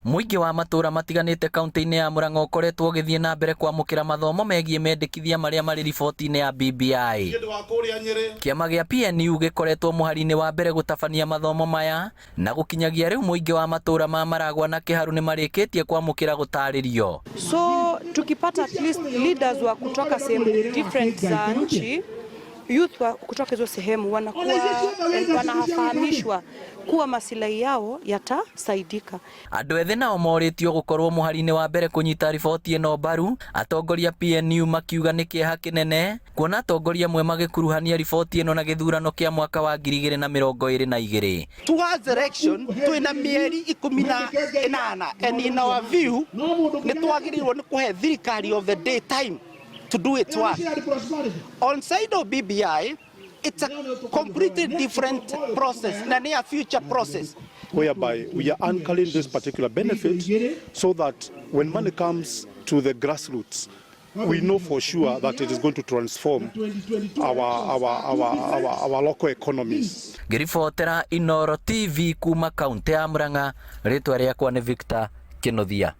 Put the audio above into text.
Mũingĩ wa matũũra matiganĩte kaunti-inĩ ya Murang'a ũkoretwo ũgĩthiĩ na mbere kwamũkĩra mathomo megiĩ mendekithia marĩa marĩ riboti-inĩ ya BBI. Kĩama gĩa PNU gĩkoretwo mũhari-inĩ wa mbere gũtabania mathomo maya na gũkinyagia rĩu mũingĩ wa matũũra ma Maragwa na Kĩharu nĩ marĩkĩtie kwamũkĩra gũtarĩrio. So tukipata at least leaders wa kutoka sehemu different za nchi, youth wa kutoka hizo sehemu wanakuwa wanafahamishwa kuwa masilahi yao yatasaidika. Andũ ethĩ nao morĩtio gũkorwo mũhari-inĩ wa mbere kũnyita riboti ĩno mbaru, atongoria PNU makiuga nĩ kĩeha kĩnene kuona atongoria amwe magĩkuruhania riboti ĩno na gĩthurano kĩa mwaka wa 2022. Towards election twina mieri 18, and in our view nĩ twagĩrĩirwo nĩ kũhe thirikari of the day time to do its work. On side of BBI, it's a completely different process na nĩ a future process, whereby we are anchoring this particular benefit so that when money comes to the grassroots, we know for sure that it is going to transform our local economies. Ngĩribotera Inooro TV kuma kaunti ya Murang'a, rĩtwa rĩakwa nĩ Victor Kĩnuthia.